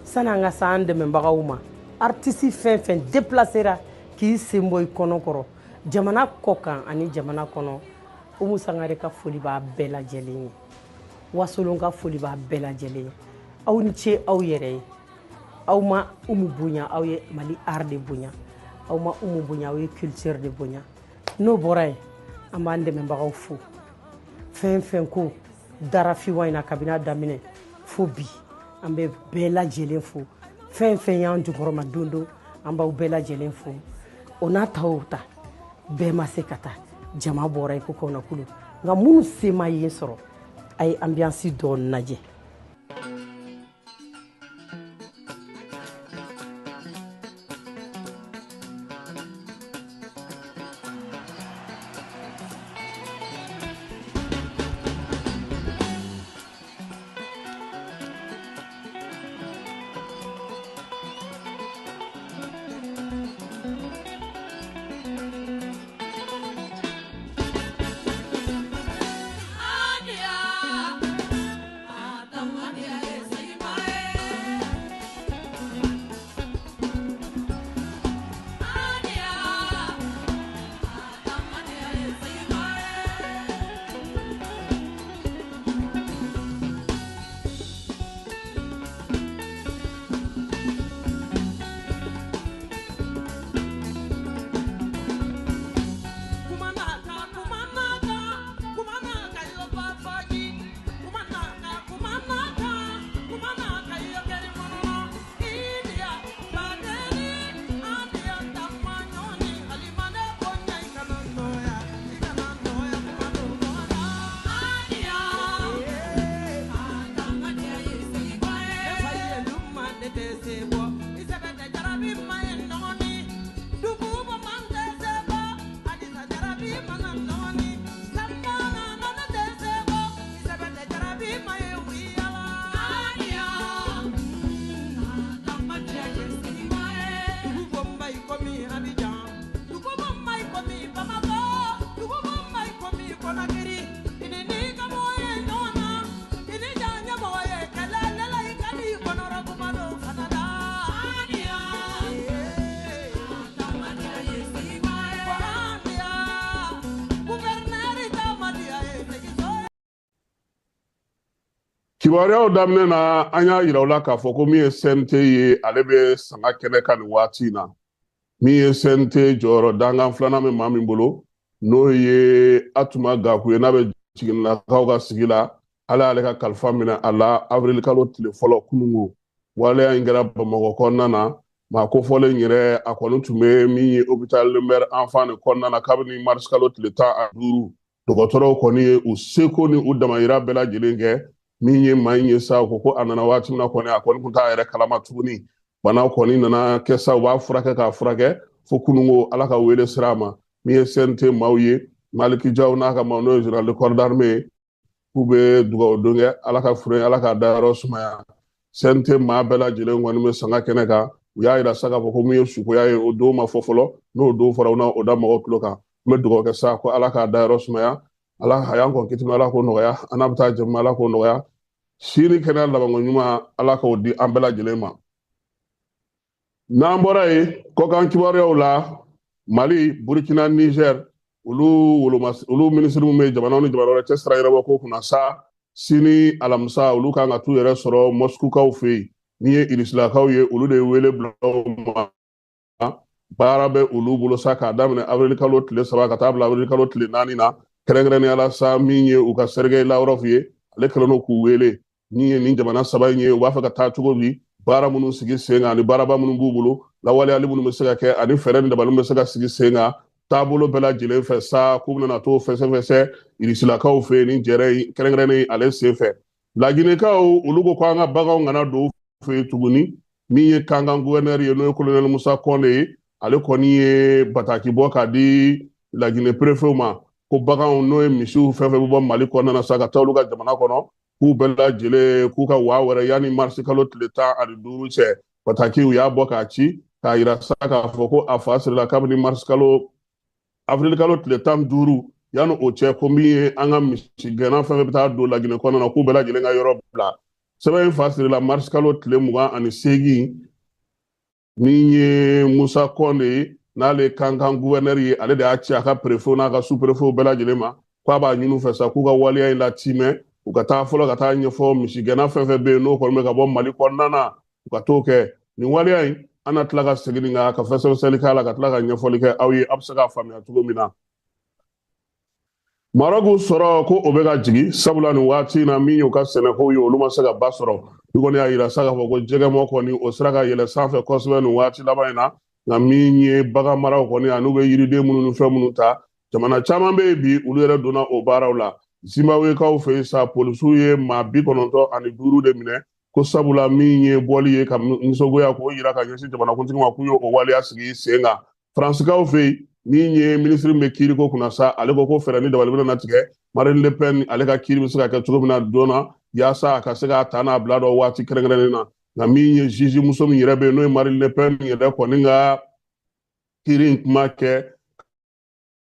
S8: Sani an ka se an dɛmɛbagaw ma, artiste fɛn fɛn déplacera k'i sen bɔ i kɔnɔ kɔrɔ jamana kɔ kan ani jamana kɔnɔ, Umu Sangare ka foli b'a bɛɛ lajɛlen ye, Wasolon ka foli b'a bɛɛ lajɛlen ye. Aw ni ce aw yɛrɛ ye. Aw ma Umu bonya, aw ye Mali art de bonya. Aw ma Umu bonya, aw ye culture de bonya. N'o bɔra yen, an b'an dɛmɛbagaw fo. Fɛn fɛn ko dara FIWA in na kabini a daminɛ fo bi, an bɛ bɛɛ lajɛlen fo. Fɛn fɛn y'an jukɔrɔma don don, an b'aw bɛɛ lajɛlen fo. O n'a ta o ta, bɛɛ ma se ka taa, jama bɔra i ko kɔnɔkulu, nka minnu se ma yen sɔrɔ, a ye ambiance dɔɔni lajɛ.
S7: Kibaruyaw daminɛ na, an y'a yira u la k'a fɔ ko min ye CNT ye, ale bɛ sanga kɛnɛ kan nin waati in na. Min ye CNT jɔyɔrɔ dankan filanan bɛ maa min bolo, n'o ye Atuma Gaku ye, n'a bɛ jiginnakaw ka sigi la, ala y'ale ka kalifa minɛ a la avril kalo tile fɔlɔ kunungo. Waleya in kɛra Bamakɔ kɔnɔna na. Maa kofɔlen yɛrɛ, a kɔni tun bɛ min ye hôpital Mère Enfant de kɔnɔna na kabini mars kalo tile 15. Dɔgɔtɔrɔw kɔni ye u seko ni u damayira bɛɛ lajɛlen kɛ. Min ye maa in ye sa, ko a nana waati min na kɔni, a kɔni tun t'a yɛrɛ kalama tuguni. Bana kɔni nana kɛ sa, u b'a furakɛ k'a furakɛ Fo kununko, Ala ka wele sira ma. Min ye CNT maaw ye, Maliki Jaw n'a ka maaw, n'o ye général de corps d'armée ye, k'u bɛ dugawu don kɛ Ala ka furu, Ala k'a dayɔrɔ sumaya. CNT maa bɛɛ lajɛlen kɔni bɛ sanga kɛnɛ kan. U y'a yira sa k'a fɔ ko min ye sukoya ye, o don ma fɔ fɔlɔ. N'o don fɔra, u na o da mɔgɔw tulo kan. N bɛ dugawu kɛ sa ko Ala k'a dayɔrɔ sumaya. Ala a y'an kɔn kiti, Ala k'o nɔgɔya. An n'a bɛ taa jɛmu, Ala k'o nɔgɔya. Sini kɛnɛya labanko ɲuman, Ala k'o di an bɛɛ lajɛlen ma. N'an bɔra yen, kɔkan kibaruyaw la, Mali, Burkina, Niger, olu woloma, olu minisiri min bɛ jamanaw ni jamana wɛrɛ cɛ sira ɲɛnabɔ ko kunna sa, sini alamisa olu kan ka t'u yɛrɛ sɔrɔ Moskukaw fɛ yen. N'i ye Irisilakaw ye, olu de ye wele bila u ma. Baara bɛ olu bolo sa k'a daminɛ avril kalo tile 3 ka taa bila avril kalo tile 4 na. Kɛrɛnkɛrɛnnenya la sa, min ye u ka Sergei Lavrov ye, ale kɛlen don k'u wele. Min ye nin jamana saba in ye, u b'a fɛ ka taa cogo di, baara minnu sigi sen kan ani baaraba minnu b'u bolo, lawaleyali minnu bɛ se ka kɛ ani fɛɛrɛ ni dabali bɛ se ka sigi sen kan taabolo bɛɛ lajɛlen fɛ sa, k'u bɛna t'o fɛsɛfɛsɛ Irisilakaw fɛ yen ni jɛrɛ in kɛrɛnkɛrɛnnen ale sen fɛ. Laginɛkaw, olu ko k'an ka baganw kana don u fɛ yen tuguni. Min ye Kankan gouverneur ye, n'o ye colonel Musa Kɔnde ye, ale kɔni ye bataki bɔ k'a di Laginɛ préfet ma ko baganw, n'o ye misiw fɛn fɛn bɛ bɔ Mali kɔnɔna na sa ka taa olu ka jamana kɔnɔ, k'u bɛɛ lajɛlen k'u ka waa wɛrɛ yanni marisi kalo tile 15 cɛ. Bataki u y'a bɔ k'a ci k'a yira sa k'a fɔ ko a fa sirila kabini marisi kalo, avril kalo tile 15, yanni o cɛ, ko min ye an ka misigɛnna fɛn fɛn bɛ taa don Laginɛ kɔnɔna na, k'u bɛɛ lajɛlen ka yɔrɔ bila. Sɛbɛn in fa sirila marisi kalo tile 28. Min ye Musa Kɔnde ye, n'ale ye Kankan gouverneur ye, ale de y'a ci a ka préfet n'a ka sous préfet bɛɛ lajɛlen ma k'a b'a ɲini u fɛ sa k'u ka waleya in latimɛ, u ka taa fɔlɔ ka taa ɲɛfɔ misigɛnna fɛn fɛn bɛ yen n'o kɔni bɛ ka bɔ Mali kɔnɔna na, u ka t'o kɛ. Nin waleya in, an na tila ka segin nin kan ka fɛsɛfɛsɛli k'a la, ka tila ka ɲɛfɔli kɛ aw ye, aw bɛ se k'a faamuya cogo min na. Marɔku sɔrɔ ko o bɛ ka jigin, sabula nin waati in na, min y'u ka sɛnɛkow ye, olu ma se ka ba sɔrɔ. U kɔni y'a yira sa k'a fɔ ko jɛgɛmɔ kɔni, o sera ka yɛlɛ sanfɛ kosɛbɛ nin waati laban in na. Nka min ye bagan maraw kɔni, ani u bɛ yiriden minnu ni fɛn minnu ta, jamana caman bɛ yen bi, olu yɛrɛ donna o baaraw la. Zimbabwekaw fɛ yen sa, polisiw ye maa 95 de minɛ ko sabula min ye bɔli ye ka nisɔngoya k'o yira ka ɲɛsin jamanakuntigi ma, k'u ye o waleya sigi sen kan. Faransikaw fɛ yen, min ye minisiri min bɛ kiiriko kunna sa, ale ko ko fɛɛrɛ ni dabali bɛna na tigɛ Marine Le Pen, ale ka kiiri bɛ se ka kɛ cogo min na joona, yaasa a ka se k'a ta n'a bila dɔ waati kɛrɛnkɛrɛnnen na. Nka min ye juge muso min yɛrɛ bɛ yen, n'o ye Marine Le Pen yɛrɛ kɔni ka kiiri in kuma kɛ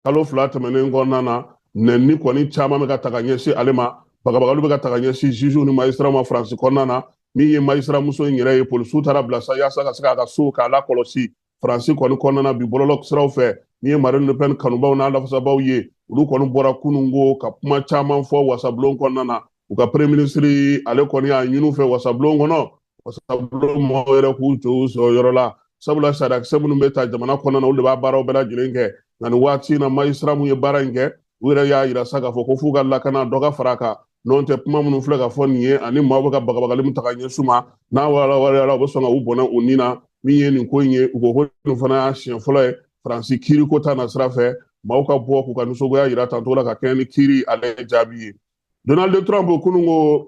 S7: kalo 2 tɛmɛnen kɔnɔna na, nɛni kɔni caman bɛ ka ta ka ɲɛsin ale ma, bagabagaliw bɛ ka ta ka ɲɛsin juge ni magistrat ma Faransi kɔnɔna na. Min ye magistrat muso in yɛrɛ ye, polisiw taara bila sa yaasa ka se k'a ka so k'a lakɔlɔsi. Faransi kɔni kɔnɔna na bi, bɔlɔlɔ siraw fɛ, min ye Marine Le Pen kanubaw n'a lafasabaw ye, olu kɔni bɔra kununko ka kuma caman fɔ wasabulon kɔnɔna na. U ka premier ministre, ale kɔni y'a ɲini u fɛ wasabulon kɔnɔ, wasabulon mɔgɔw yɛrɛ k'u jɔ u sɔrɔ yɔrɔ la, sabula sariyakisɛ minnu bɛ ta jamana kɔnɔna na, olu de b'a baaraw bɛɛ lajɛlen kɛ. Nka nin waati in na, magistrat mun ye baara in kɛ, u yɛrɛ y'a yira sa k'a fɔ ko f'u ka lakana dɔ ka fara a kan, n'o tɛ kuma minnu filɛ ka fɔ nin ye ani maaw bɛ ka bagabagali min ta ka ɲɛsin u ma, n'a walawaleyara, u bɛ sɔn ka u bɔnɛ u ni na. Min ye nin ko in ye, u ko ko nin fana y'a siɲɛ fɔlɔ ye Faransi kiiriko ta na sira fɛ, maaw ka bɔ k'u ka nisɔngoya yira tancogo la ka kɛɲɛ ni kiiri ale jaabi ye. Donald Trump, kunun ko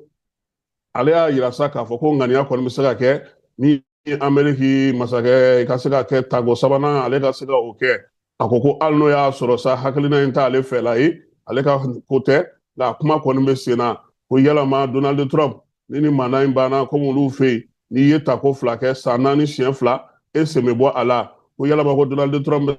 S7: ale y'a yira sa k'a fɔ ko ŋaniya kɔni bɛ se ka kɛ ni Ameriki masakɛ ka se ka kɛ tako sabanan, ale ka se ka o kɛ. A ko ko hali n'o y'a sɔrɔ sa hakilina in t'ale fɛla ye, ale ka ko tɛ, nka kuma kɔni bɛ sen na ko yalama Donald Trump ni mandat in banna, komi olu fɛ yen n'i ye tako 2 kɛ san 4 siɲɛ 2, e sen bɛ bɔ a la, ko yalama ko Donald Trump bɛ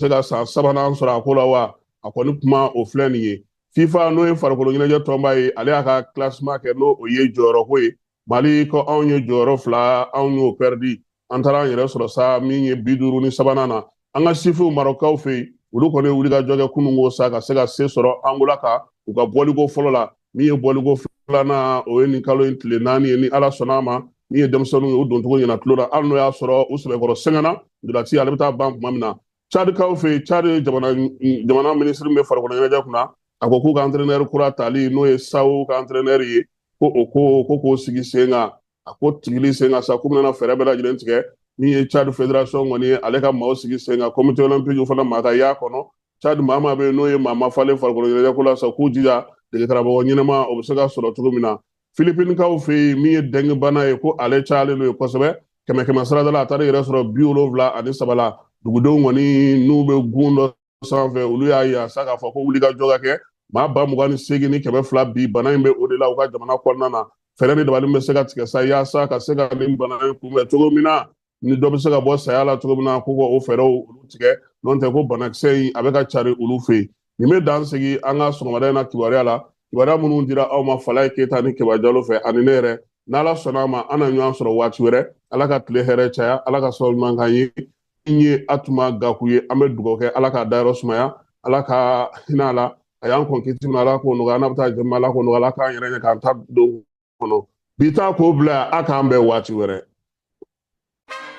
S7: se ka san sabanan sɔrɔ a ko la wa? A kɔni kuma o filɛ nin ye. FIFA, n'o ye farikolo ɲɛnajɛ tɔnba ye, ale y'a ka classement kɛ, n'o ye jɔyɔrɔko ye. Mali ko anw ye jɔyɔrɔ 2, anw y'o perdu, an taara an yɛrɛ sɔrɔ sa min ye 53nan na. An ka sifinw Marɔkaw fɛ yen, olu kɔni ye wulikajɔ kɛ kununko sa ka se ka se sɔrɔ Angola kan u ka bɔliko fɔlɔ la. Min ye bɔliko filanan, o ye nin kalo in tile 4 ye, ni Ala sɔnna a ma. Min ye denmisɛnninw ye, u doncogo ɲɛna tulo la, hali n'o y'a sɔrɔ u sɛbɛkɔrɔ sɛgɛnna ntolanci, ale bɛ taa ban tuma min na. Cadikaw fɛ yen, Cad jamana minisiri min bɛ farikolo ɲɛnajɛ kunna, a ko k'u ka entraîneur kura tali, n'o ye Sawo ka entraîneur ye, ko o ko k'o sigi sen kan, a ko tigili sen kan sa, k'u bɛna fɛɛrɛ bɛɛ lajɛlen tigɛ. Min ye Cad fédération kɔni ye, ale ka maaw sigi sen kan, comité olympique fana maa ka y'a kɔnɔ. Cad maa maa bɛ yen n'o ye maa mafalen farikolo ɲɛnajɛ ko la sa, k'u jija dege karamɔgɔ ɲɛnama o bɛ se ka sɔrɔ cogo min na. Filipinikaw fɛ yen, min ye dengue bana ye, ko ale cayalen don yen kosɛbɛ, kɛmɛ kɛmɛ sarada la, a taara yɛrɛ sɔrɔ 73 la. Dugudenw kɔni n'u bɛ gun dɔ sanfɛ, olu y'a yira sa k'a fɔ ko wulikajɔ ka kɛ. Maa 28,200 bi bana in bɛ o de la u ka jamana kɔnɔna na. Fɛɛrɛ ni dabali bɛ se ka tigɛ sa yaasa ka se ka nin bana in kunbɛn cogo min na, ni dɔ bɛ se ka bɔ saya la cogo min na, ko ka o fɛɛrɛw olu tigɛ. N'o tɛ ko banakisɛ in a bɛ ka cari olu fɛ yen. Nin bɛ dan sigi an ka sɔgɔmada in na kibaruya la, kibaruya minnu dira aw ma Falaye Keyita ni Keba Jalo fɛ ani ne yɛrɛ. N'Ala sɔnna a ma, an na ɲɔgɔn sɔrɔ waati wɛrɛ. Ala ka tile hɛrɛ caya, Ala ka sababu ɲuman k'an ye. N ye Atuma Gaku ye, an bɛ dugawu kɛ Ala k'a dayɔrɔ sumaya, Ala ka hinɛ a la, a y'an kɔn kiti min, Ala k'o nɔgɔya, n'a bɛ taa jɛma, Ala k'o nɔgɔya, Ala k'an yɛrɛ ɲɛ k'an ta don kɔnɔ. Bi ta k'o bila, a k'an bɛn waati wɛrɛ.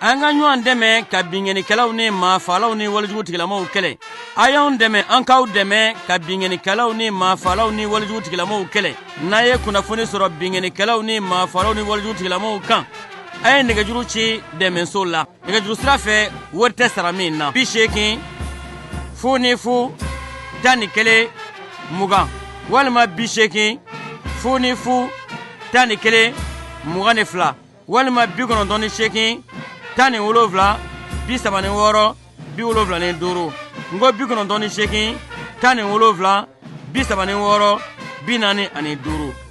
S9: An ka ɲɔgɔn dɛmɛ ka binkannikɛlaw ni maafaalaw ni walejugu tigilamaw kɛlɛ. A y'anw dɛmɛ, an k'aw dɛmɛ ka binkannikɛlaw ni maafaalaw ni walejugu tigilamaw kɛlɛ. N'a ye kunnafoni sɔrɔ binkannikɛlaw ni maafaalaw ni walejugu tigilamaw kan, a ye nɛgɛjuru ci dɛmɛso la nɛgɛjuru sira fɛ, wari tɛ sara min na: 80 00 11 20 walima 80 00 11 22 walima 98 17 36 75. N ko 98 17 36 45.